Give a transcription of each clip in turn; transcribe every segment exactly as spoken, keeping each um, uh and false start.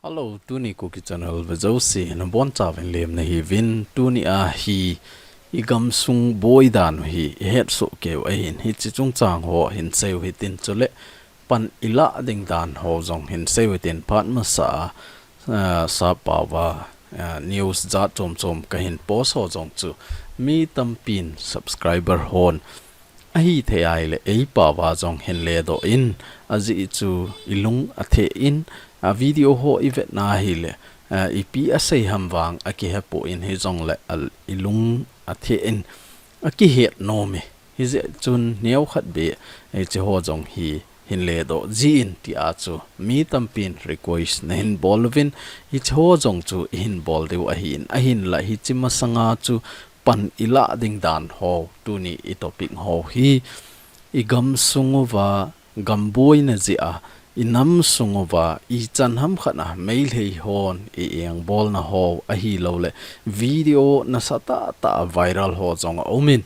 Hello, tuni Kuki Channel vejouse nabonchauvin lemna hiuvin, tuni a hi i gamsung boi dan u hi ihet soh keiyu ahin, hiche chungchang ho hinseiyu hitin, chule pan ilah ding dan ho jong hinseiyu hitin, phat masa a, ah, sappao va, ah, news jat chom chom kahin post ho jong chu mi tampin subscriber hon ahithei ahile eipao va jong hin ledoh in, ajeh chu ilung athe in, a video ho ivet na hile, ah, ipi asei ham vang akihepoi, hijongle al-, ilung athe in akihet nom e. Hijeh chun neokhat beh, eh, hiche ho jong hi hin ledoh jin tia chu mi tampin request nahin bol uvin, hiche ho jong chu ihin bol diu ahin, ahinla hiche masanga chu pan ilah ding dan ho, tuni i topic ho hi i gamsung uva gam boina jeh a, i nam sung uva ichan ham khat a Meitei hon i engbolna ho ahilouleh video nasatah tah a viral ho jong aumin,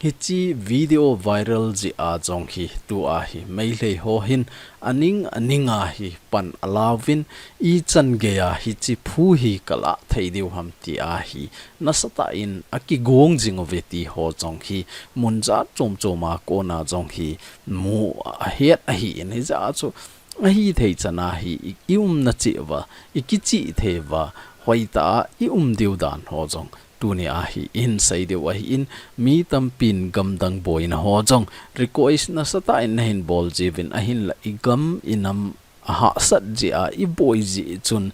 hiche video viral jeh a jong hi tua hi Meitei ho hin aning aning a hi pan alauvin, ichan geiya hiche phu hi kalah thei diu ham tia hi nasatah in akigong jing uve ti ho jong hi mun jat chom chom a kona jong hi mu ahet ahin, hijeh a chu ahithei chan a hi i, i umna cheh uva, i kichih thei uva, hoitah a i um diu dan ho jong tuni a hi ihin sei diu ahin, mi tampin gamdang boina ho jong request nasatah in nahin bol jiuvin, ahinla i gam i nam ahahsat jeh a i boi jeh chun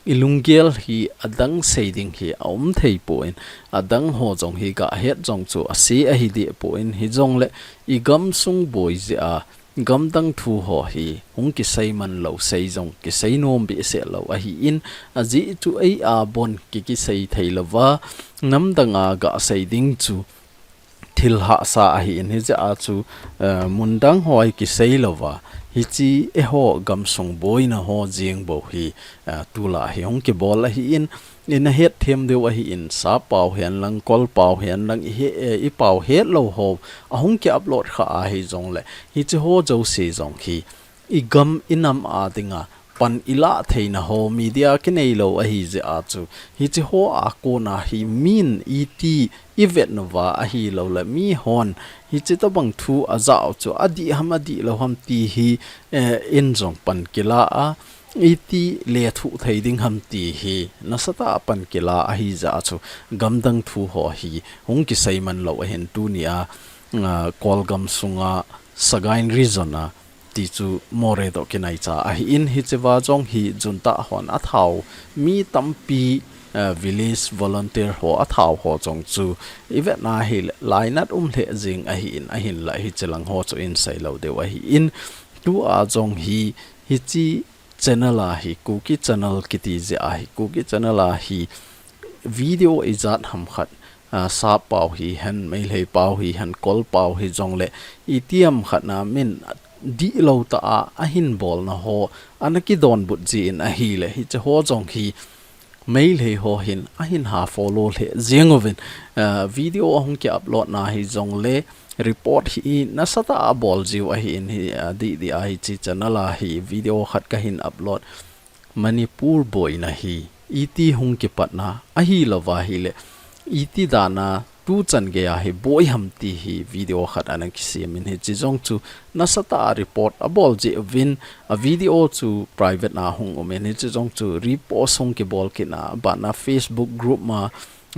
i lunggel hi adang sei ding hi aum thei pon, adang ho jong hi gahet jong chu ase ahi deh pon, hijongle i gamsung boi jeh a gamdang thu ho hi hung kisei man lou, sei jong kisei nom behseh lou ahin, ajeh chu ei a bon ki, kisei thei louva, namdang a gasei ding chu thil hahsa ahin, hijeh a chu, eh, mundang ho a kisei louva, hiche eiho gamsung boina ho jeng bou hi, eh, tulai hi hung kibol ahin, ina hetthem diu ahin, sappao henlang, kolpao henlang, i he, eh, ipao hetlou ho ahung ki upload kha ahijongle, hiche ho jouse jong hi i gam i nam a dinga pan ilah theina ho media kinei lou ahijeh a chu, hiche ho a kona hi min iti ivet nauva ahilouleh mi hon hiche tobang thu ajah u chu adih ham adih lou ham ti hi, eh, in jong pan kila a, iti lethuh thei ding ham ti hi nasatah a pan kila ahijeh a chu, gamdang thu ho hi hung kisei man lou ahin, tuni a, ah, Kolgam sunga Sagaing region a ti chu Moreh toh kinaicha ahin, hichea jong hi junta hon athau mi tampi, eh, village volunteer ho athau ho jong chu ivet na hile lainat um lheh jing ahin, ahinla hiche lang ho chu in sei lou diu ahin, tua jong hi hiche channel a hi, Kuki channel kiti jeh a hi, Kuki channel a hi video ijat ham khat, ah, sappao hihen, Meitei pao hihen, kolpao hijongle, iti ham khat na min dihlou tah a ahin bolna ho ana kidonbut jin ahile, hiche ho jong hi Meitei ho hin ahin ha follow lheh jeng uvin, ah, video ahung ki upload na hijongle, report hi nasatah a abol jiu ahin, hi, ah, didi a hiche channel a hi video khat kahin upload. Manipur boina hi iti hung kipatna ahilouva hile, iti dan a tuchan geiya hi boi ham ti hi video khat ana kisem in, hiche jong chu nasatah a report abol jeh uvin, a video chu private a hung um in, hiche jong chu repost hung kibol kit na, abana Facebook group ma,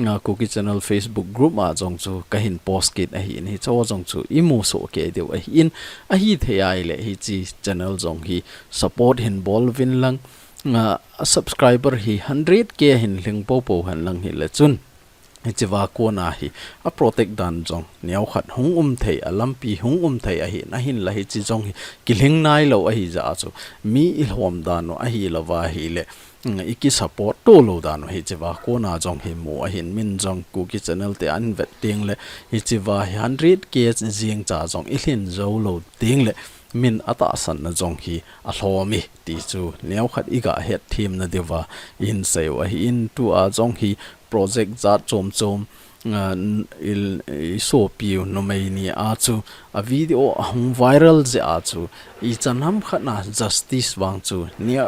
ah, Kuki channel Facebook group a jong chu kahin post kit ahin, hiche ho jong chu imu soh kei diu ahin, ahithei ahile hiche channel jong hi support hin bol uvin lang, ah, a subscriber hi hundred K hin lhing popo hen lang hile chun, hichea kona hi a protect dan jong neokhat hung um thei, a lampi hung um thei ahin, ahinla hiche jong hi kilhing nailou ahijeh a chu, mi ilhom dan u ahilouva hile, mm, iki support to lou dan u hichea kona jong hi mu ahin, min jong Kuki channel te ahin vet tengle, hichea hi hundred K jeng cha jong ilhin jou lou tengle, min atahsan na jong hi alhom e ti chu neokhat iga hetthem na diuva in sei u ahin, tua jong hi project jat chom chom, ah, i, i sopiu numei ni a chu a video ahung viral jeh a chu, ichan ham khat na justice vang chu nia,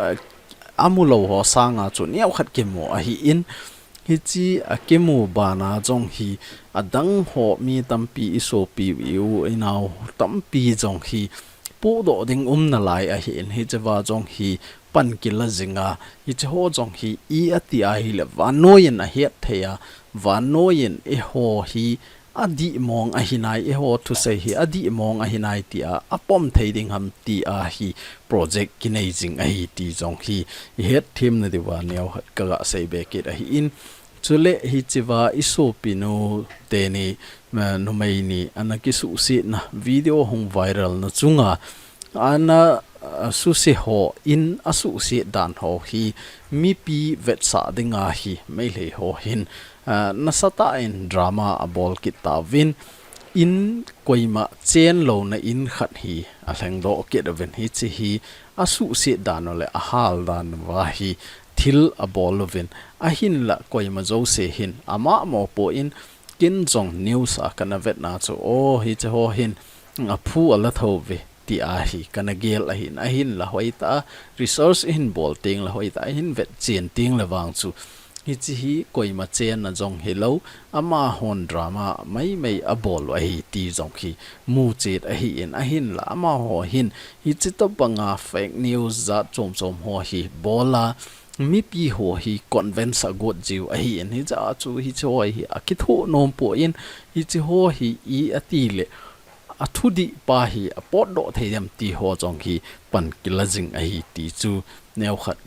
amu lou ho sanga chu neokhat kimu ahin, hiche akimu bana jong hi adang ho mi tampi i sopi u i nau tampi jong hi pohdoh ding um nalai ahin, hiche va jong hi pan kila jinga, hiche ho jong hi i ati ahile vannoi in ahet thei a, vannoi in eiho hi adih mong ahi nai, eiho thusei hi adih mong ahi nai tia apom thei ding ham tia hi project kinei jing ahi ti jong hi i het themna diuva neokhat kaga sei be kit ahin, chule hiche va i sopinu teni, eh, numei ni ana kisuhsetna video hung viral na chunga ana, ah, suse ho in asuhset dan ho hi mipi vetsah dinga hi Meitei ho hin, ah, nasatah in drama abol kit tauvin, in koima chen louna in khat hi alhengdoh kit uvin, hiche hi asuhset dan u le ahal dan uva hi thil abol uvin, ahinla koima jouse hin ama mopo in, ken jong news a kana vetna chu, o, hiche ho hin aphu ala thou ve tia hi kana gel ahin, ahinla hoitah a research ihin bol tengle, hoitah a ihin vetchen tengle vang chu, hiche hi koima chenna jong hilou, amahon drama maimai abol u ahi ti jong hi muchet ahin, ahinla amaho hin hiche tobanga fake news jat chomchom ho hi bola, mipi ho hi convince agot jiu ahin, hijeh a chu hiche ho hi akithoh nompon, hiche ho hi i atile athudih pa hi apotdoh thei dem ti ho jong hi pan kila jing ahi ti chu neokhat,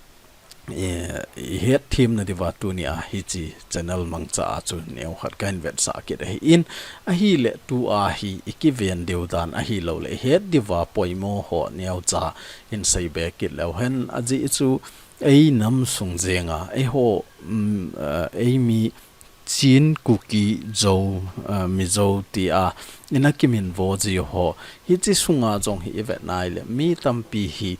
eh, i het themna diuva tunia hiche channel mangcha a chu neokhat kahin vetsah kit ahin, ahile tua hi i kiven diu dan ahiloule i het diuva poimo ho neocha hin sei be kit leu hen, ajeh chu ei nam sung jenga eiho, um, eh, eimi Chin, Kuki, Zo, eh, Mizo tia ina kiminvo jiu ho, hiche sunga jong hi i vet naile mi tampi hi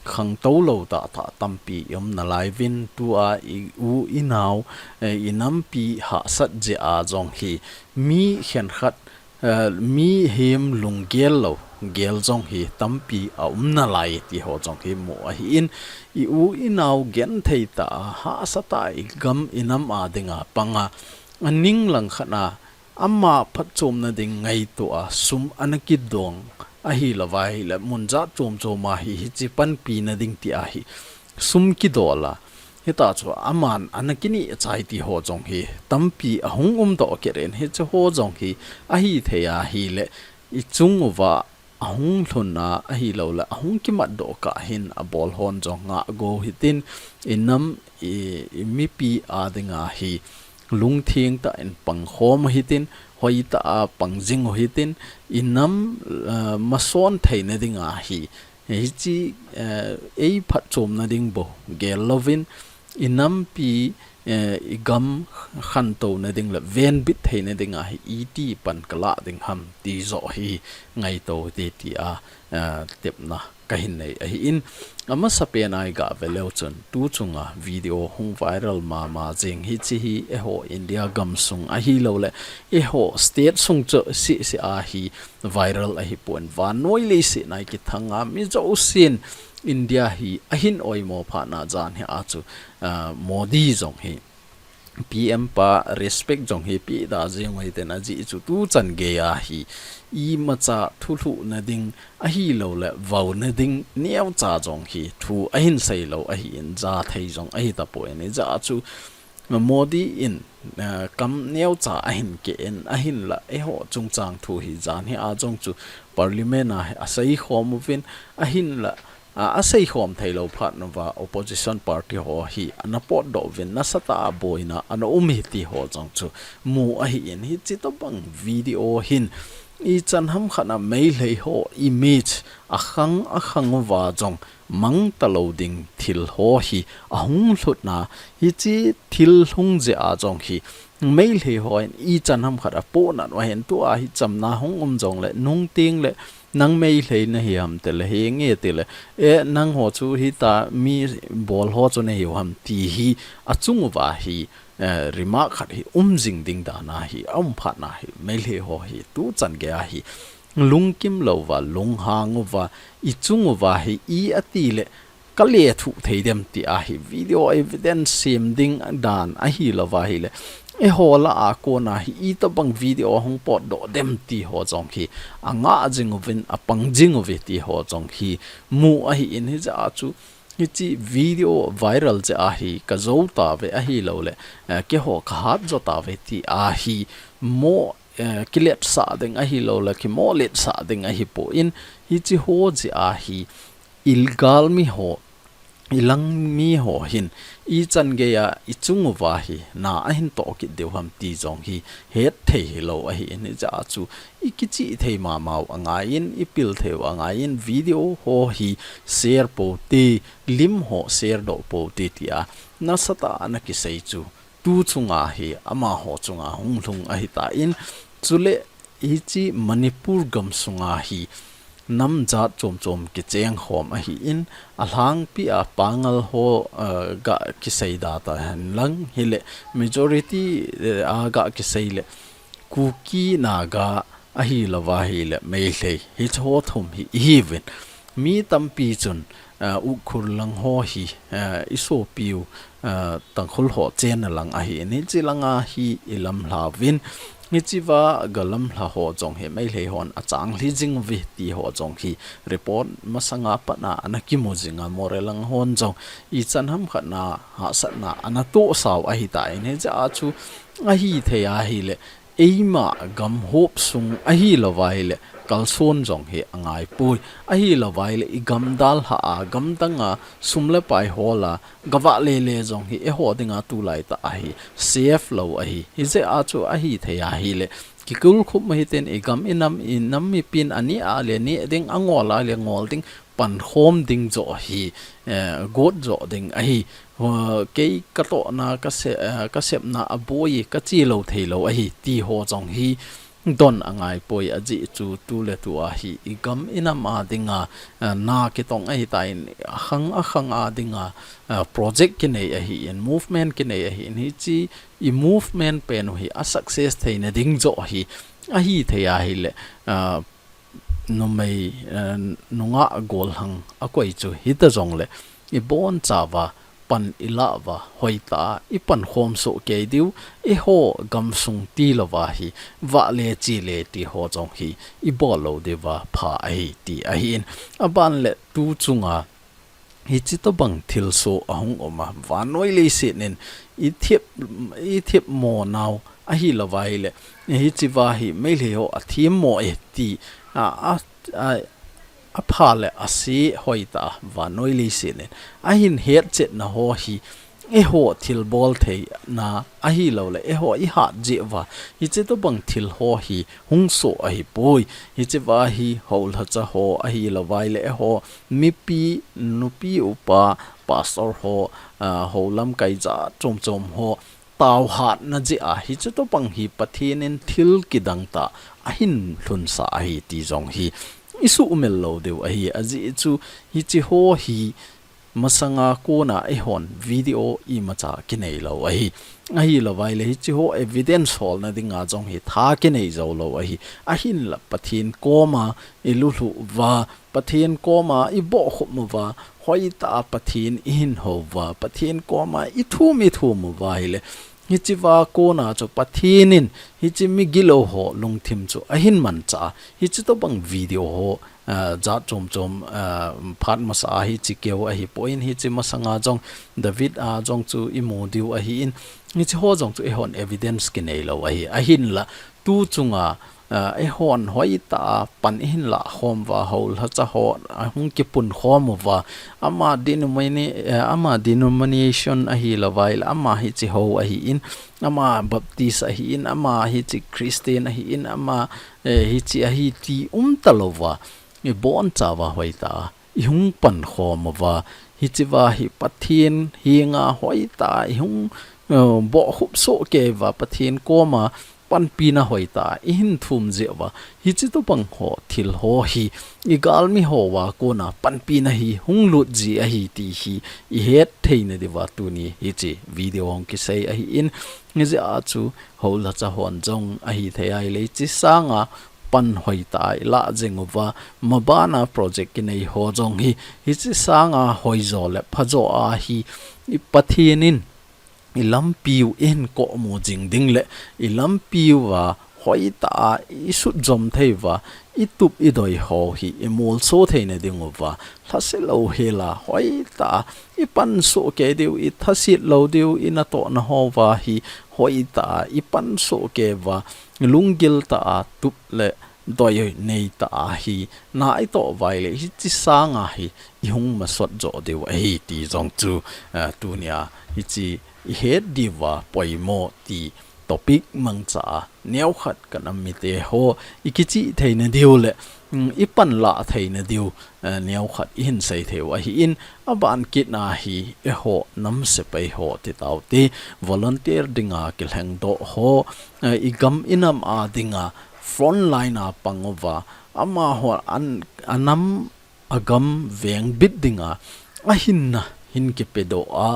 khangtou lou tahtah tampi i um nalai uvin, tua i u i nau, eh, i nampi hahsat jeh a jong hi mi khenkhat, eh, mihem lunggel lou gel jong hi tampi aum nalai ti ho jong hi mu ahin, i u i nau genthei tah a hahsa tah a i gam i nam a dinga panga, aning langkhat a ama phatchomna ding ngaito a sum ana kidong ahilouva ahile mun jat chomchom a hi hiche panpina ding tia hi sum kidol a, hitah chu aman ana kineh chai ti ho jong hi tampi ahung umdoh kit in, hiche ho jong hi ahithei ahile i chung uva ahung lhun a ahiloule ahung kimatdoh kah hin abol hon jong ngah go hitin, i nam i, i mipi a dinga hi lungtheng tah in pangkhom u hitin, hoitah a pangjing u hitin, i nam, eh, mason theina dinga hi hiche, eh, ei phatchomna ding bou gel louvin, i nampi, eh, i gam khantouna ding le venbit theina dinga hi iti pan kalah ding ham ti joh hi ngaito hite tia, eh, tepna kahin nei ahin, amasapen a i gah ve leu chun tu chunga video hung viral mama jing hiche hi eiho India gamsung ahiloule eiho state sung chu seh seh a hi viral ahipon, vannoi leiset a i kithanga mi jousen India hi ahin oimo phatna jan hi a chu, ah, Modi jong hi P M pa respect jong hi peh da jeng u hitin, ajeh chu tuchan geiya hi imacha thulhuhna ding ahiloule vauna ding neocha jong hi thu ahin seilou ahin, jathei jong ahitapon, hijeh a chu Modi in, eh, kam neocha ahin keh in, ahinla eiho chungchang thu hi jan hi a jong chu parliament a hi aseikhom uvin, ahinla, a, aseikhom theilou phat uva opposition party ho hi ana potdoh uvin, nasatah a boina ana um hi ti ho jong chu mu ahin, hiche tobang video hin ichan hamkhat a Meitei ho image akhang akhang uva jong mang talou ding thil ho hi ahung lhutna, hiche thil lhung jeh a jong hi Meitei hon ichan hamkhat a pohnat u ahin, tua hi chamna hung um jongle nung tengle nang Meitei nahi ham tile, henge tile, eh, nangho chu hitah mi bol ho chu nahiu ham ti hi achung uva hi, eh, remark khat hi um jing ding dan a hi aum phatna hi Meitei ho hi tuchan geiya hi lungkim louva, lunghang uva, i chung uva hi i atile ka lethuh thei dem ti ahi, video evidence sem ding dan ahi lou va ahile, eiho lah a kona hi itobang video hung potdoh dem ti ho jong hi, angah jing uvin, apang jing uve ti ho jong hi, mu ahin hijeh a chu, hiche video viral jeh a hi, ka jou tave ahilouleh, eh, keiho ka hat jo tave ti ahi, mo, eh, kiletsah ding ahilouleh, kimo letsah ding ahipon, hiche ho jeh a hi, i galmi ho, i langmi ho hin, ichan geiya i chung uva hi, na ahin toh kit diu ham ti jong hi, het thei hilou ahin hijeh a chu, i kichih thei mama u angaiyin, i pil thei u angaiyin, video ho hi share pou hite, lim ho share doh pou hite tia, nasatah a ana kisei chu, tu chunga hi, amaho chunga hung lhung ahitan, chule hiche Manipur gamsunga hi, nam jat chom chom kicheng khom ahin, alhangpi a Pangal ho, eh, ga kisei da ta hen lang hile, majority, eh, a ga kisei le, Kuki Naga ahi lou va ahile, Meitei, hiche ho thum hi ihiuvin. Mi tampi chun, eh, Ukhrul lang ho hi, eh, i sopiu, eh, Tangkhul ho chenna lang ahin, hiche langa hi i lamlha uvin. Hiche va ga lamlha ho jong hi Meitei hon achang lhi jing uve ti ho jong hi report masanga pat a ana kimu jinga, Moreh lang hon jong ichan ham khat na hahsatna ana tohsa u ahitan, hijeh a chu ahithei ahile, eima gam hop sung ahi lou va ahile, kalson jong hi angai poi. Ahi lou va ahile, i gam dalha a, gam danga, sum le pai hol a, ga vahle le jong hi, eiho dinga tulai tah a hi, safe lou ahi. Hijeh a chu ahithei ahile, kikul khup ma hiten, i gam i nam, i nam mipin aneh a le neh ding, angol a le ngol ding, pankhom ding joh hi, eh, got joh ding ahi. Ho, kei ka tohna, ka se-, eh, ka sepna aboi, ka che lou thei lou ahi, ti ho jong hi don angai poi, ajeh chu tuletu a hi, i gam i nam a dinga, eh, na kitong ahitan, akhang akhang a dinga, eh, project kinei ahin, movement kinei ahin, hiche i movement pen u hi a success theina ding joh hi, ahithei ahile, eh, numei, eh, nungah gollhang akoi chu hita jongle, i bonchauva, pan i lah uva, hoitah a i pankhom soh kei diu, eiho gamsung tilou va hi, vahle chele ti ho jong hi, i bol lou diuva pha ahi ti ahin. Aban le tu chunga, hiche tobang thilsoh ahung um a, vannoi leiset in i thep, i thep mo nau ahi lou va ahile, hiche va hi Meitei ho athem mo e ti, a, a, a, apha le ase hoitah a vannoi leiset in ahin hetchetna ho hi, eiho thilbol theina ahi lou le, eiho i hat jeh uva, hiche tobang thil ho hi hung soh ahipoi. Hiche va hi houlhacha ho ahi lou va ahile, eiho mipi, nupi, upa, pastor ho, ah, hou lamkai jat chom chom ho, tao hatna jeh a, hiche tobang hi Pathen in thil kidang tah ahin lhunsah ahi ti jong hi i sumil lou diu ahi. Ajeh chu hiche ho hi masanga kona eihon video imacha kinei lou ahi. Ahi lou va ahile hiche ho evidence holna dinga jong hi tha kinei jou lou ahi. Ahinla Pathen koma i lulhuh uva, Pathen koma i bohkhup uva, hoitah a Pathen i hin hou uva, Pathen koma i thum i thum uva ahile, hiche va kona chu Pathen in hiche migilou ho lungthim chu ahin manchah a, hiche tobang video ho, ah, jat chom chom, ah, phat masa a hiche keu ahipon, hiche masanga jong David a jong chu i mu diu ahin, hiche ho jong chu eihon evidence kinei lou ahi. Ahinla tu chunga, ah, eihon hoitah a pan i hin lah khom uva, houlhacha ho ahung kipunkhom uva, ama denomina-, eh, ama denomination ahi lou va ahile, ama hiche ho ahin, ama Baptist ahin, ama hiche Christian ahin, ama, eh, hiche ahi ti umta louva, i bonchauva hoitah a i hung pankhom uva, hiche va hi Pathen henga hoitah a i hung, eh, bohkhup soh kei uva, Pathen koma panpina hoitah a i hin thum jeh uva, hiche tobang ho thil ho hi i galmi hoa kona panpina hi hung lut ji ahi ti hi i het theina diuva tuni hiche video hung kisei ahin, hijeh a chu houlhacha hon jong ahithei ahile hiche sanga pan hoitah a ilah jing uva, mabana project kinei ho jong hi, hiche sanga hoijo le phajo a hi, i Pathen in i lampiu i hin komu jing ding le i lampiu a hoitah a i sutjom thei uva, i tup i doi ho hi i molso theina ding uva, lhase lou hela hoitah a i pansoh kei diu, i thasit lou diu, i natohna ho uva hi hoitah a i pansoh kei uva, lunggil tah a tup le doi nei tah a hi na i toh uva ahile hiche sanga hi i hung masot jo diu ahi ti jong chu, eh, tunia hiche i het diuva poimo ti topic mangcha a neokhat ka nam mite ho i kichih theina diu le, mm, i panlah theina diu, eh, neokhat i hin sei thei u ahin, aban kit na hi eiho nam sepai ho ti tau te, volunteer dinga kilhengdoh ho, eh, i gam i nam a dinga frontline a pang uva, amaho an, a nam a gam vengbit dinga a hinna hin kipedoh a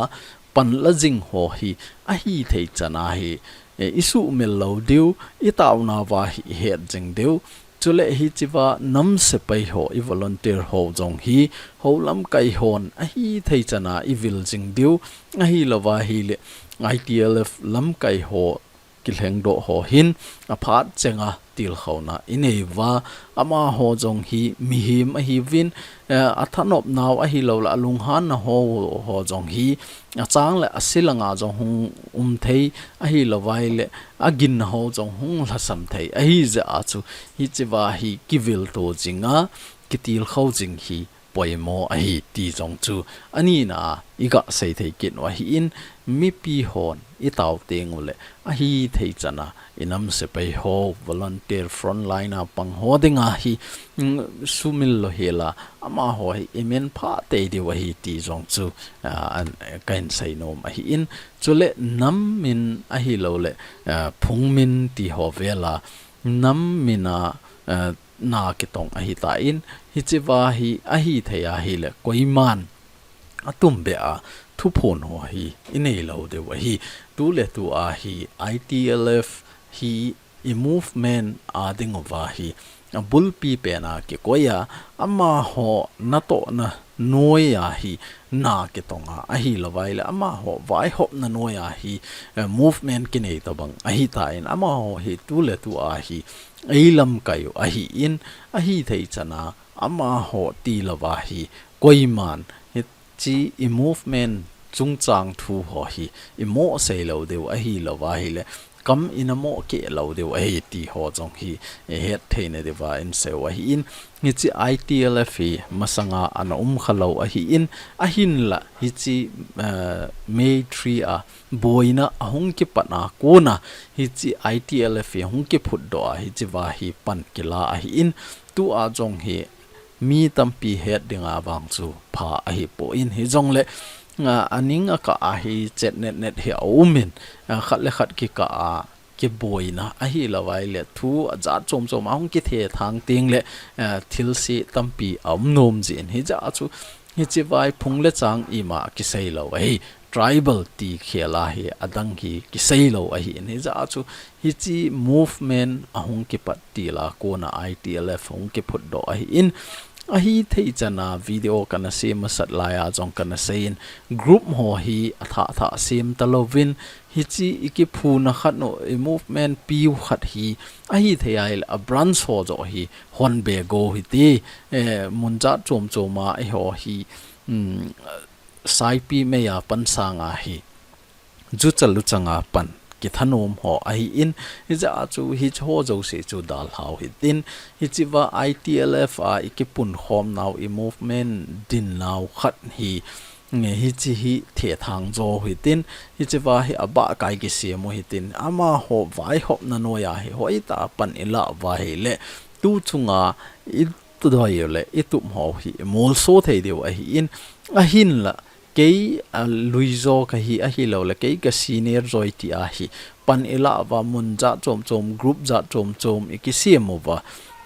panla jing ho hi ahithei chan a hi, eh, i suhmil lou diu, i taona uva hi i het jing diu. Chule hichea nam sepai ho, i volunteer ho jong hi, ho lamkai hon ahithei chan a i vil jing diu, ahilou va ahile I T L F lamkai ho kilhengdoh ho hin aphat chenga tilkhouna i nei uva, amaho jong hi mihem ahiuvin, eh, a thanop nau ahilou le a lunghanna ho, ho jong hi a chang le a silanga jong hung um thei, ahilou va ahile a ginna ho jong hung lhasam thei ahi jeh a chu hichea hi kivilto jing a, kitilkhou jing hi poimo ahi ti jong chu ani na a i ga sei thei kit u ahin, mipi hon i tao teng u le ahithei chan a i nam sepai ho, volunteer frontline a pang ho dinga hi, mm, sumil lou hela amaho hi i men phah tei diu ahi ti jong chu, ah, an, ka hin sei nom ahin, chule nam min ahilou le, ah, phung min ti ho vela nam min a, ah, na kitong ahitan, hichea hi ahithei ahile koiman atumbeh a thuphon ho hi i nei lou diu ahi. Tuletu a hi I T L F hi i movement a ding uva hi a bulpi pen a kikoi a, amaho natohna noi a hi na kitong a, ahilou va ahile amaho vaihopna noi a hi, eh, movement kinei tobang ahitan, amaho hi tuletu a hi ei lamkai u ahin, ahithei chan a amaho tilou va hi koiman hiche i movement chungchang thu ho hi i mo sei lou diu, ahilou va ahile kam i na mo keh lou diu ahi ti ho jong hi i het theina diuva in sei u ahin, hiche I T L F hi masanga ana um khalou ahin, ahinla hiche, eh, May three a boina ahung kipat a kona hiche I T L F hi hung kiphutdoh a hichea hi pan kila ahin, tua jong hi mi tampi het dinga vang chu pha ahipon, hijongle, a, aning a kah a hi chet net net hi aumin, a, khat le khat kikah a kiboina ahilou va ahile thu ajat chom chom a hung kithethang teng le, a, thilse tampi aum nom jin, hijeh a chu hichea hi phung le chang ima kisei lou ahi. Tribal ti khel a hi adang hi kisei lou ahin, hijeh a chu hiche movement ahung kipat til a kona I T L F hung kiphutdoh ahin, ahithei chan a video kana sem masat lai a jong kana seiyin, group ho hi athah thah sem talouvin, hiche i kiphuna khat u, i movement piu khat hi ahithei ahile a branch ho joh hi hon be go hite, eh, mun jat chom chom a eiho hi, um, Saipi mei a pan sanga hi juchal luchang a pan kithanom ho ahin, hijeh a chu hiche ho jouse chu dalhau hitin, hichea I T L F a i kipunkhom nau, i movement din nau khat hi, nge hiche hi thethang jo hitin, hichea hi abah kai kisem u hitin, amaho vaihopna noi a hi hoitah a pan i lah uva ahile tu chunga i doi u le i tup ho hi i molso thei diu ahin, ahinla kei, a, lui jo kahi ahilou le, kei ka senior joi ti a hi pan i lah uva, mun jat chom chom, group jat chom chom i kisem uva,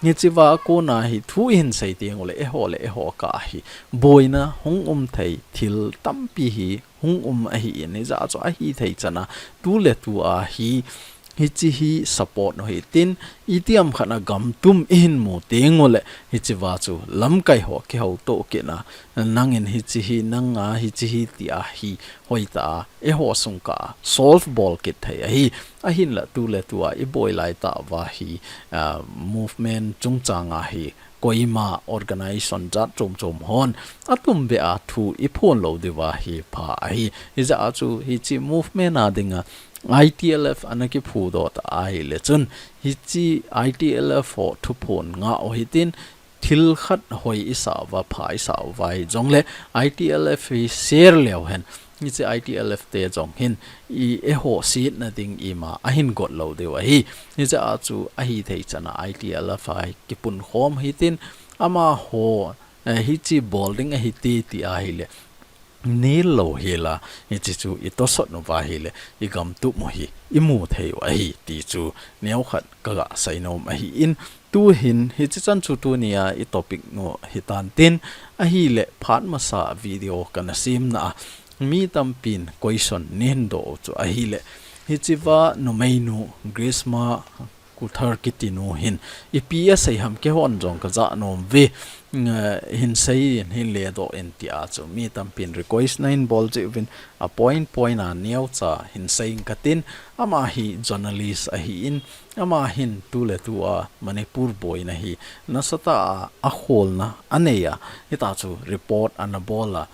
hichea kona hi thu i hin sei teng u le, eiho le eiho kah a hi boina hung um thei, thil tampi hi hung um ahin, hijeh a chu ahithei chan a tuletu a hi Hiche hi support u hitin, itiham khat a gam tum ihin mu teng uleh, hiche va chu lamkai ho kihouto kit na, nangin hiche hi nanga, hiche hi tia hi hoitah a, eiho sung kah a solve bol kit thei ahi. Ahinla tuletua iboi laitah uva hi, ah, movement chungchang a hi koima organization jat chom chom hon atumbeh a thu iphon lou diuva hi pha ahi. Hijeh a chu hiche movement a dinga I T L F ana kiphudoh ta ahileh chun, hiche I T L F ho thuphon ngah u hitin, thil khat hoi isah uva, pha isah uva hijongleh, I T L F hi share leu hen, hiche I T L F te jong hin, i eiho sietna ding ima ahin got lou diu ahi. Hijeh a chu ahithei chan a I T L F a hi kipunkhom hitin, amaho, eh, hiche bol ding ahi ti, ti ahileh, nel lou hela, hiche chu itosot uva hileh, igam tum u hi imu thei u ahi, ti chu neokhat kaga seinom ahin, tuhin hiche chan chu tunia itopic u hitan tin, ahileh phat masa video kana semna a, mi tampin question neihin doh u chu ahileh, hiche va numeinu Grishma Kuthar kitinu hin ipi asei ham, keihon jong kaja nom uve, eh, hin seiyin, hin ledoh in tia chu mi tampin request nahin bol jeh uvin, a point point a neocha hin seiyin katin, ama hi journalist ahin, ama hin tuletua Manipur boina hi nasatah a akholna anei a, hitia chu report ana bol a,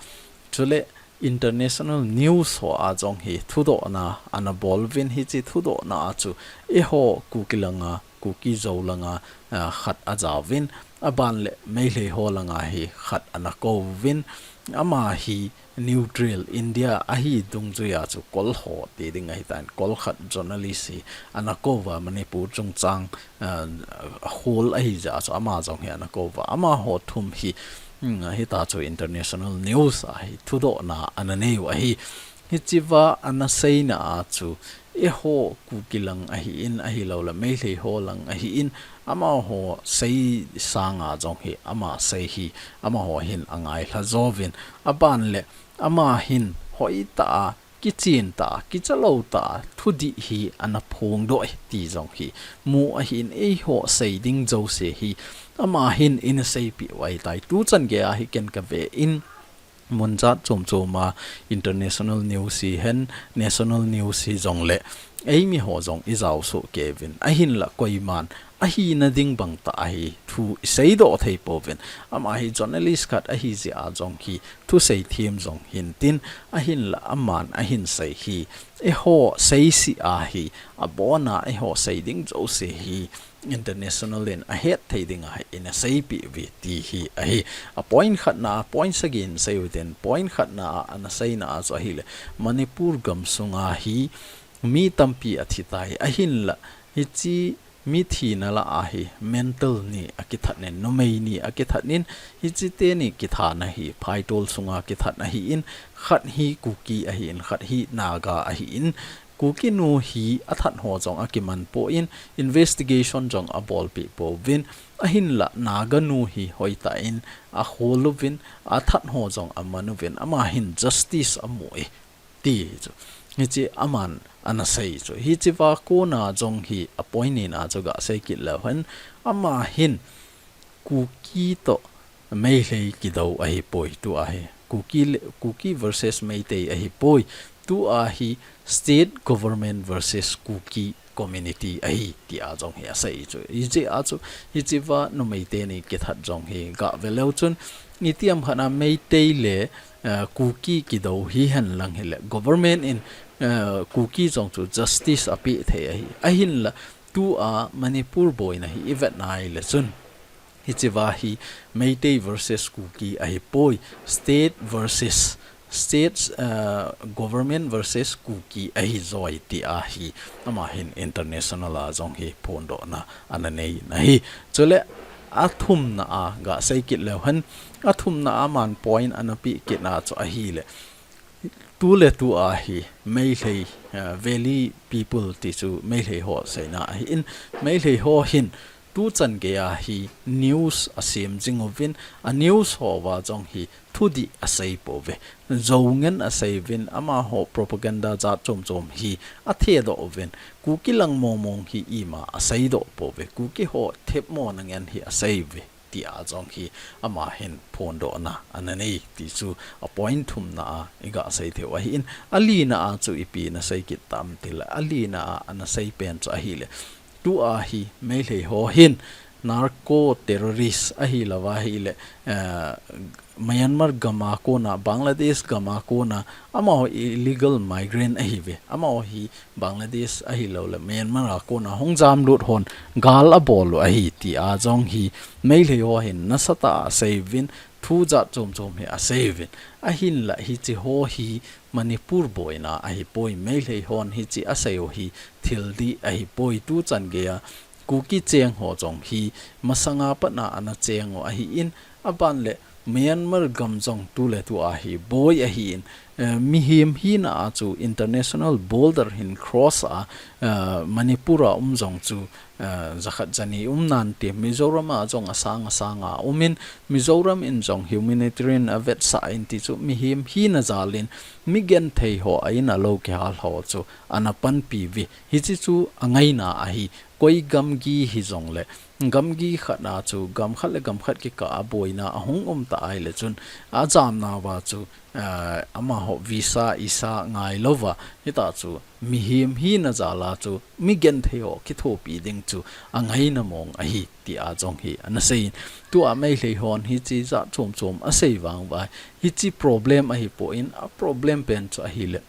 chuleh international news ho a jong hi thudohna ana bol uvin, hiche thudohna a chu eiho Kuki langa, Kuki Zo langa, ah, khat ajaovin, aban leh Meitei ho langa hi khat ana kouvin, ama hi neutral, India ahi dungjuia chu kol ho ti ding ahitan, kol khat journalist hi ana kouva, Manipur chungchang, ah, akhol ahijeh a chu ama jong hi ana kouva, amaho thum hi, hmm, hitia chu international news a hi thudohna ana nei u ahi. Hiche va ana seina a chu, eiho Kuki lang ahin, ahilouleh Meitei ho lang ahin, amaho sei sanga jong hi, ama sei hi, amaho hin angailha jouvin, aban leh, ama hin hoitah a, kichen tah a, kicha lou tah a, thudih hi ana phongdoh e ti jong hi mu ahin, eiho sei ding jouse hi ama hin ana seipeh u ahitai. Tuchan geiya hi ken kave in, mun jat chom chom a international news hihen, national news hijongleh, eimi ho jong ijao soh kei uvin, ahinla koiman ahina ding bang tah a hi thu iseidoh thei pouvin. Ama hi journalist khat ahijeh a jong hi thusei them jong hintin, ahinla aman ahin sei hi, eiho seise a hi, abona eiho sei ding jouse hi international in ahet thei dinga hi ana seipeh uve ti hi ahi. A point khatna a, point sagi hin sei utin, point khatna a ana seina a chu ahileh, Manipur gamsunga hi mi tampi athitai, ahinla hiche mi thina lah a hi mental ni akithat in, numei ni akithat in, hiche teni kithana hi phaitol sunga kithat ahin, khat hi Kuki ahin, khat hi Naga ahin, Kuki nu hi athat ho jong akiman pon, investigation jong abolpeh pouvin, ahinla Naga nu hi hoitah in akhol uvin, athat ho jong aman uvin, ama hin justice amu e ti chu, hiche aman ana sei chu. Hiche va kona jong hi a point nina chu gasei kit leu hen, ama hin Kuki toh Meitei kidou ahipoi, tua hi Kuki le, Kuki versus Meitei ahipoi, tua hi state government versus Kuki community ahi, tia jong hi asei chu. Hijeh a chu, hiche va numei teni kithat jong hi gave leu chun, itiham khat a Meitei le, eh, Kuki kidou hihen lang hileh, government in, eh, Kuki jong chu justice apeh thei ahi. Ahinla, tua Manipur boina hi ivet nai leh chun, hiche va hi Meitei versus Kuki ahipoi, state versus, states, uh, government versus Kuki ahi joi tia hi ama hin international a jong hi phondohna ana nei na hi. Chuleh athumna a gasei kit leu hen, athumna a aman point ana peh kit na chu ahileh, tuletua hi Meitei, uh, Valley people ti chu Meitei ho seina ahin, Meitei ho hin Tuchan geiya hi news asem jing uvin, a news hoa jong hi thudih asei pouve. Jou ngen asei uvin, amaho propaganda jat chom chom hi athedoh uvin, Kuki lang mong mong hi ima aseidoh pouve. Kuki ho themmo na ngen hi asei uve, tia jong hi ama hin phondohna ana nei ti chu a point thumna a iga sei theiu ahin, alina a chu ipi ana sei kit tam tile, alina a ana sei pen chu ahile, tua hi Meitei ho hin narco terrorist ahilou va ahile, eh, Myanmar gam a kona, Bangladesh gam a kona, amaho illegal migrant ahiuve. Amaho hi Bangladesh ahilou le Myanmar a kona hung jamlut hon gal abol u ahi, tia jong hi Meitei ho hin nasatah a asei uvin, thu jat chom chom hi asei uvin. Ahinla hiche ho hi Manipur boina ahipoi, Meitei hon hiche asei u hi thil dih ahipoi, tuchan geiya Kuki cheng ho jong hi masanga pat a ana cheng u ahin, aban le Myanmar gam jong tuletua hi boi ahin, eh, mihem hina a chu international border hin cross a, eh, Manipur a um jong chu, eh, jakhat jani um nante, Mizoram a jong asang asang a umin, Mizoram in jong humanitarian avetsah in ti chu mihem hina jalin, mi genthei ho a in a lou kihal ho chu ana panpi uve. Hiche chu angaina ahi, koi gamgi hijongle, gamgi khat a chu gam khat le gam khat kikah a boina ahung um ta ahile chun, ajamna uva chu, eh, amaho visa isa ngailouva, hitia chu mihem hina jal a chu mi genthei ho kithopi ding chu angaina mong ahi, tia jong hi ana seiyin. Tua Meitei hon hiche jat chom chom asei vang uva, hiche problem ahipon, a problem pen chu ahile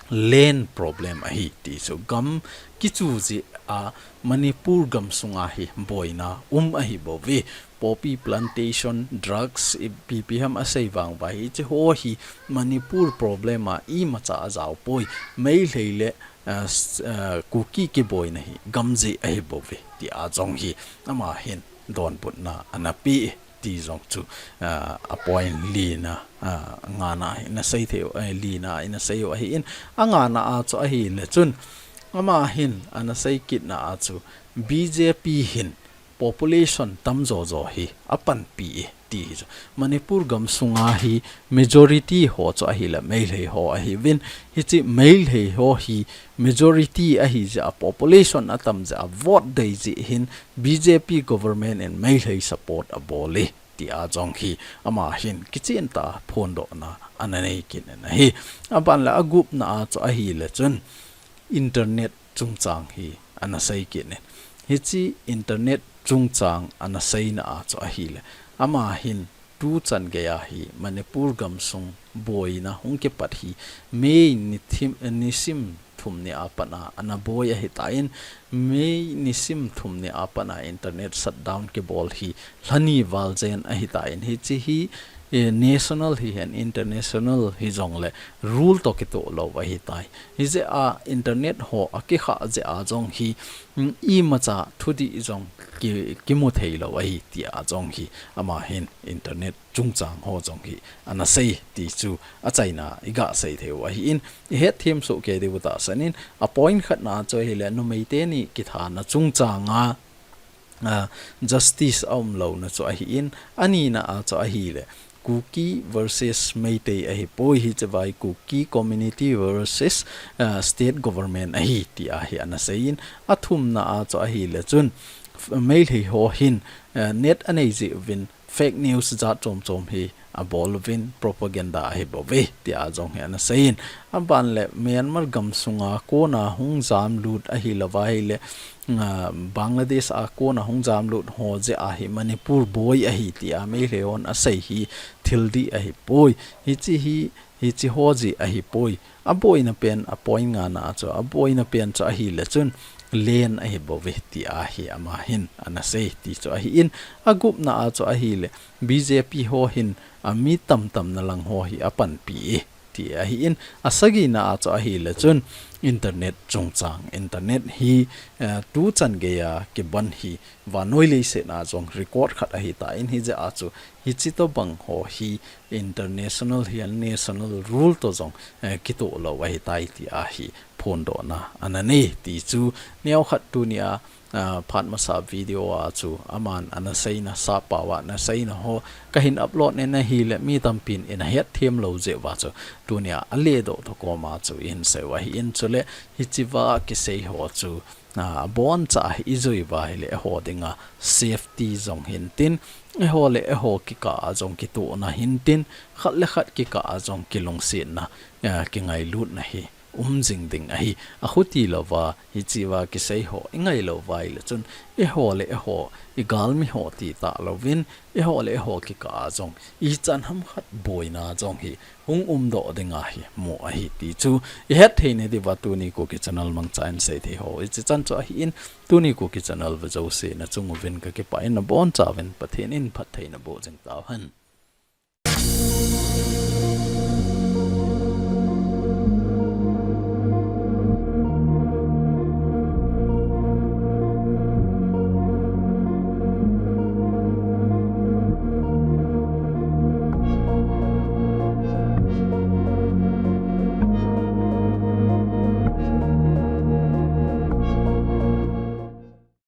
land problem ahi ti chu, gam kichu jeh a Manipur gam sunga hi boina um ahibouve. Poppy plantation, drugs, ipi ipi ham asei vang uva, hiche ho hi Manipur problem a imacha ajaopoi. Meitei le, eh, s-, eh, Kuki kiboina hi gam jeh ahibouve, tia jong hi ama hin donbutna ana pe e ti jong chu, ah, a point lina, ah, ngana hi ana sei theiu, eh, lina ana seiu ahin, angana a chu ahile chun, ama hin ana sei kitna a chu B J P hin population tamjo jo hi apanpi e ti hi chu. Manipur gam sunga hi majority ho chu ahile Meitei ho ahiuvin, hiche Meitei ho hi majority ahi jeh a, population atam jeh a, vote dei jeh hin B J P government in Meitei support abol e, tia jong hi ama hin kichen tah a phondohna ana nei kit in ahi. Aban le agupna a chu ahile chun internet chungchang hi ana sei kit in. Hiche internet chungchang ana seina a chu ahile, ama hin tuchan geiya hi Manipur gam sung boina hung kipat hi May nithim, nisim thum ni a pat a ana boi ahitan, May nisim thum ni a pat a internet shutdown kibol hi lhani val jen ahitan, hiche hi, eh, national hihen international hijongle rule toh kitoh lou ahitai. Hijeh a internet ho akikhah jeh a jong hi, mm, imacha thudih jong ki, kimu theilou ahi, tia jong hi ama hin internet chungchang ho jong hi ana sei ti chu achaina iga sei theiu ahin, ihet them soh kei diu tahsan in, a point khatna chu ahile numei teni kithana chungchang a, ah, justice aumlouna chu ahin, anina a chu ahile Kuki versus Meitei ahipoi, hiche vai Kuki community versus, ah, state government ahi, tia hi ana seiyin, athumna a chu ahile chun Meitei ho hin, ah, net anei jeh uvin fake news jat chom chom hi abol uvin propaganda ahibouve, tia jong hi ana seiyin. Aban le Myanmar gam sunga kona hung jamlut ahilou va ahile, ah, Bangladesh a kona hung jamlut ho jeh a hi Manipur boi ahi, tia Meitei hon asei hi thil dih ahipoi. Hiche hi, hiche ho jeh ahipoi. Aboina pen, a point ngana a chu, aboina pen chu ahile chun land ahibouve, tia hi ama hin ana sei ti chu ahin, agupna a chu ahile B J P ho hin ami tamtamna lang ho hi apanpi e, ti ahin, asagina a chu ahile chun internet chungchang, internet hi, eh, tuchan geiya kibon hi vannoi leiset a jong record khat ahitan, hijeh a chu hiche tobang ho hi international hihen national rule toh jong, eh, kitoh lou ahitai, tia hi phondohna ana nei ti chu neokhat tunia ah, phat masa video a chu aman ana seina, sappao a ana seina ho kahin upload na ahile mi tampin ana hetthem lou jeh uva chu tunia aledoh toh koma chu ihin seiu ahin, chule hichea kisei ho chu, ah, aboncha hi ijui uva ahile eiho dinga safety jong hintin, eiho le eiho kikah a jong kitohna hintin, khat le khat kikah a jong kilungsetna, ah, kingailutna hi um jing ding ahi. Akhuti louva, hichea kisei ho ingai lou uva ahile chun, eiho le eiho, igalmi ho ti talouvin, eiho le eiho kikah a jong ichan ham khat boina jong hi hung umdoh ding ahi, mu ahi ti chu ihet thei na diuva tuni Kuki Channel mangcha in seithei ho hiche chan chu ahin, tuni Kuki Channel ve jouse nachung uvin kakipah in, nabonchauvin Pathen in phattheina boh jing tauhen.